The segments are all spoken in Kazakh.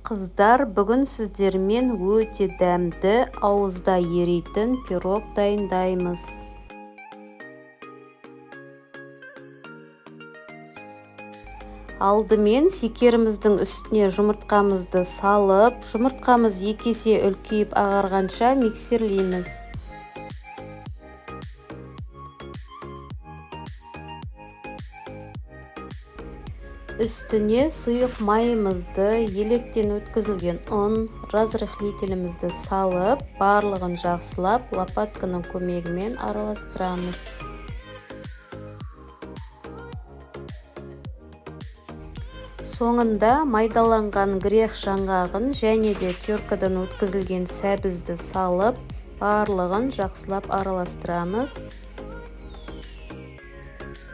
Қыздар, бүгін сіздермен өте дәмді, ауызда еритін пирог дайындаймыз. Алдымен секеріміздің үстіне жұмыртқамызды салып, жұмыртқамыз екі есе үлкейіп ағарғанша миксерлейміз. Үстіне сұйық майымызды, електен өткізілген ұн, разрыхлителімізді салып, барлығын жақсылап лопатканың көмегімен араластырамыз. Соңында майдаланған грех жаңғағын және де теркадан өткізілген сәбізді салып, барлығын жақсылап араластырамыз.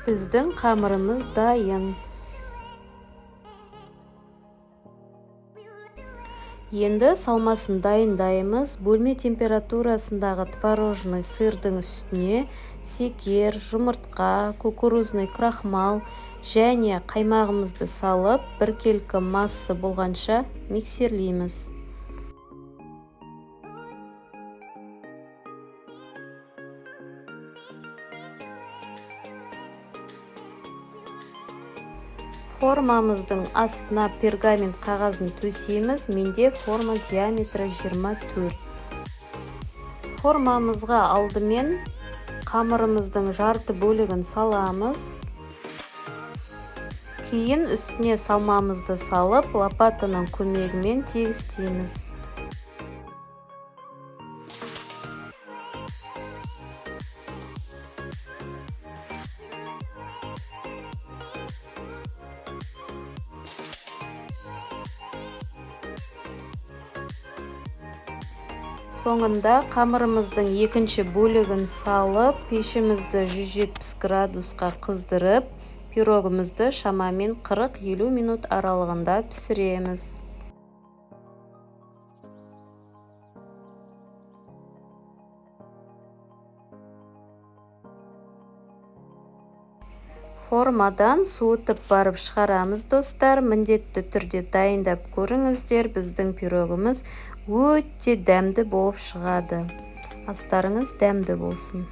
Біздің қамырымыз дайын. Енді салмасын дайындаймыз. Бөлме температурасындағы творожный сырдың үстіне секер, жұмыртқа, кукурузный крахмал және қаймағымызды салып, біркелкі масса болғанша миксерлейміз. Формамыздың астына пергамент қағазын төсейміз. Менде форма диаметрі 24. Формамызға алдымен қамырымыздың жарты бөлігін саламыз. Кейін үстіне салмамызды салып, лопатаның көмегімен тегістейміз. Соңында қамырымыздың екінші бөлігін салып, пешімізді 170 градусқа қыздырып, пирогымызды шамамен 40-50 минут аралығында пісіреміз. Формадан суытып барып шығарамыз, достар. Міндетті түрде дайындап көріңіздер. Біздің пирогымыз өте дәмді болып шығады. Астарыңыз дәмді болсын.